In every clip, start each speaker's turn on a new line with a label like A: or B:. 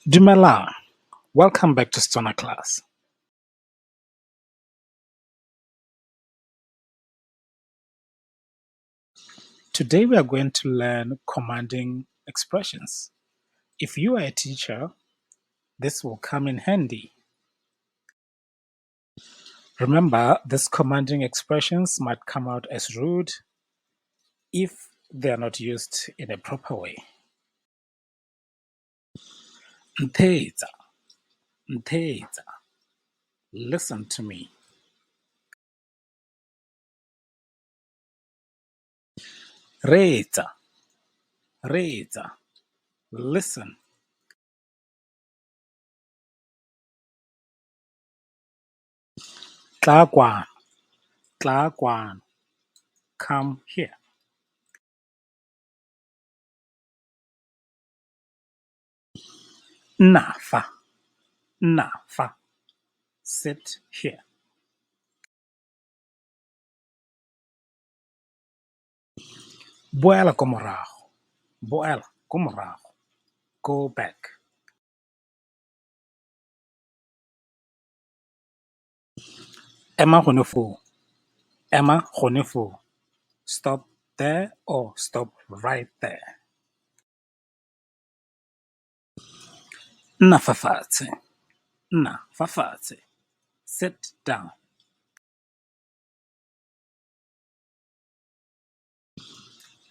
A: Dumelang, welcome back to Setswana class. Today we are going to learn commanding expressions. If you are a teacher, this will come in handy. Remember, these commanding expressions might come out as rude if they are not used in a proper way. Ntheetsa, ntheetsa, listen to me. Reetsa, reetsa, listen. Tla kwano, tla kwano, come here. Nna fa, nna fa, sit here. Boela ko morago, boela ko morago, go back. Ema gone foo, ema gone foo, stop there or stop right there. Nna fa fatshe, nna fa fatshe, sit down.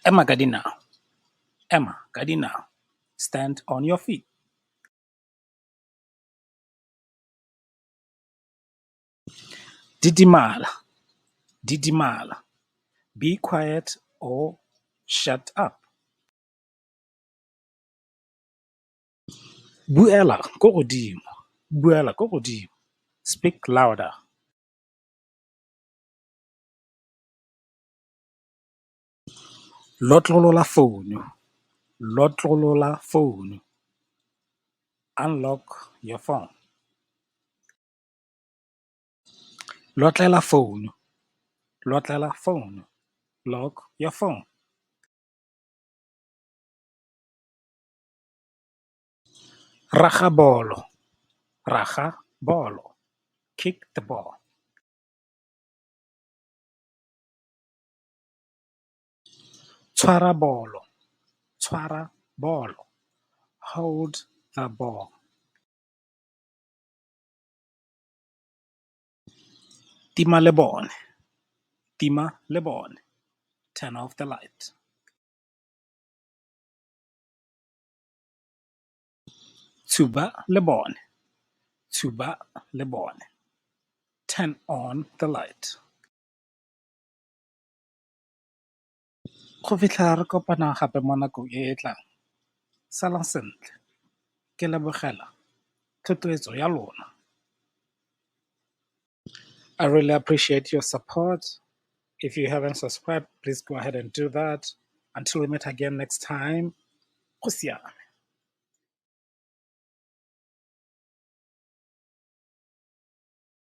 A: Ema ka dinao, ema ka dinao, stand on your feet. Didimala, didimala, be quiet or shut up. Buela ko godimo, buela ko godimo, speak louder. Lotlolola founu, lotlolola founu, unlock your phone. Lotlela founu, lotlela founu, lock your phone. Raga bolo, raga bolo, kick the ball. Tshwara bolo, tshwara bolo, hold the ball. Tima lebone, tima lebone, turn off the light. Tshuba lebone, tshuba lebone, turn on the light. Go fitlhela re kopana gape mo nakong e e tlang, salang sentle, ke lebogela thotloetso ya lona. I really appreciate your support. If you haven't subscribed, please go ahead and do that. Until we meet again next time, go siame.